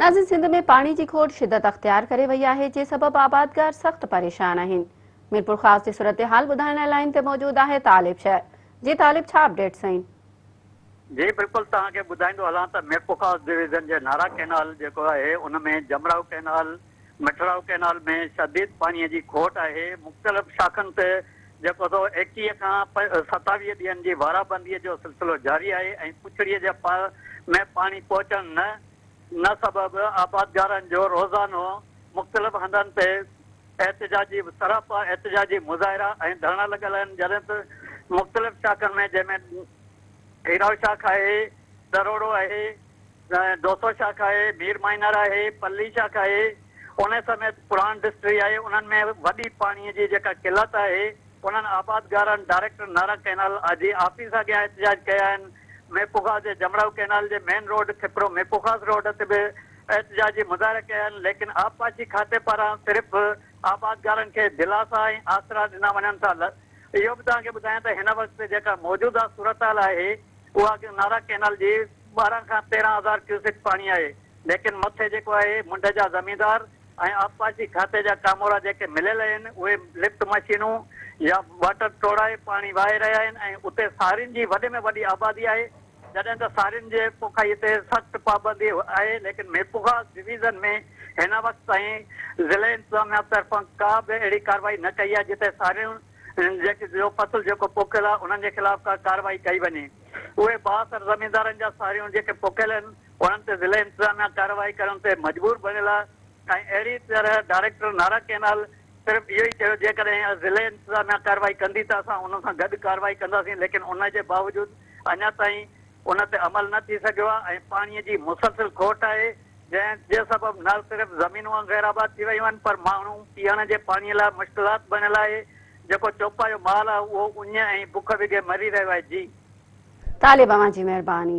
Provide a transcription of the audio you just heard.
ناظرين سنڌ ۾ پاڻي جي کوٽ شدت اختيار ڪري وئي آهي جنهن سبب آبادگار سخت پريشان آهن. ميرپورخاص جي صورتحال ٻڌائڻ لاء لائين تي موجود آهي طالب شهر جي طالب ڇا اپڊيٽس آهن؟ جي بلڪل توهان کي ٻڌائيندو هلان ته ميرپورخاص ڊويزن جي نارا ڪئنال جيڪو آهي ان ۾ جمڙائو ڪئنال مٺڙائو ڪئنال ۾ شديد پاڻي جي کوٽ آهي مختلف شاخن تي جيڪو سو 21 کان 27 ڏينهن جي وارابندي جو سلسلو جاري آهي ۽ پڇڙي جي ۾ پاڻي پهچڻ نه نه سبب آبادگارن جو روزانو مختلف هنڌن تي احتجاجي سراپا احتجاجي مظاهرا ۽ ڌرڻا لڳل آهن جڏهن ته مختلف شاخن ۾ جنهن ۾ هيراو شاخ آهي، دروڙو آهي، دوسو شاخ آهي، مير مائنر آهي، پلي شاخ آهي ان سميت پراڻ ڊسٽري آهي انهن ۾ وڏي پاڻي جي جيڪا قلت آهي انهن آبادگارن ڊائريڪٽر نارا ڪئنال جي آفيس اڳيان احتجاج ڪيا آهن. ميرپورخاص جي جمڙائو ڪئنال جي main road Khipro Mirpurkhas road تي به احتجاجي مظاهرا ڪيا آهن ليڪن آبپاشي کاتي پاران صرف آبادگارن کي دلاسا ۽ آسرا ڏنا وڃن ٿا. اهو به توهان کي ٻڌايان ته هن وقت جيڪا موجوده صورتحال آهي اها نارا ڪئنال جي 12 کان 13 هزار ڪيوسڪ پاڻي آهي ليڪن مٿي جيڪو آهي منڍ جا زميندار ۽ آبپاشي کاتي جا ڪامورا جيڪي مليل آهن اهي لفٽ مشينون يا واٽر ٽوڙائي پاڻي وهائي رهيا آهن ۽ اتي سارين جي وڏي ۾ وڏي آبادي آهي جڏهن ته سارين جي پوکائي تي سخت پابندي آهي ليڪن ميرپورخاص ڊويزن ۾ هن وقت تائين ضلعي انتظاميا طرفان ڪا به اهڙي ڪارروائي نه ڪئي آهي جتي سارين جيڪي جو فصل جيڪو پوکيل آهي انهن جي خلاف ڪا ڪارروائي ڪئي وڃي اهي بااثر زميندارن جا ساريون جيڪي پوکيل آهن انهن تي ضلعي انتظاميا ڪارروائي ڪرڻ تي مجبور بڻيل آهي ۽ اهڙي طرح ڊائريڪٽر نارا ڪئنال صرف اهو ئي چيو جيڪڏهن ضلعي انتظاميا ڪارروائي ڪندي ته اسان ان سان گڏ ڪارروائي ڪنداسين ليڪن ان جي باوجود اڃا تائين ان تي عمل نه ٿي سگهيو آهي ۽ پاڻي جي مسلسل کوٽ آهي جنهن جي سبب نه صرف زمينون غير آباد ٿي ويون آهن پر ماڻهو پيئڻ جي پاڻي لاء مشڪلات بڻيل آهي جيڪو چوپايو مال آهي اهو اڃ ۽ بک وگهي مري رهيو آهي جي. طالب اوهان جي مهرباني.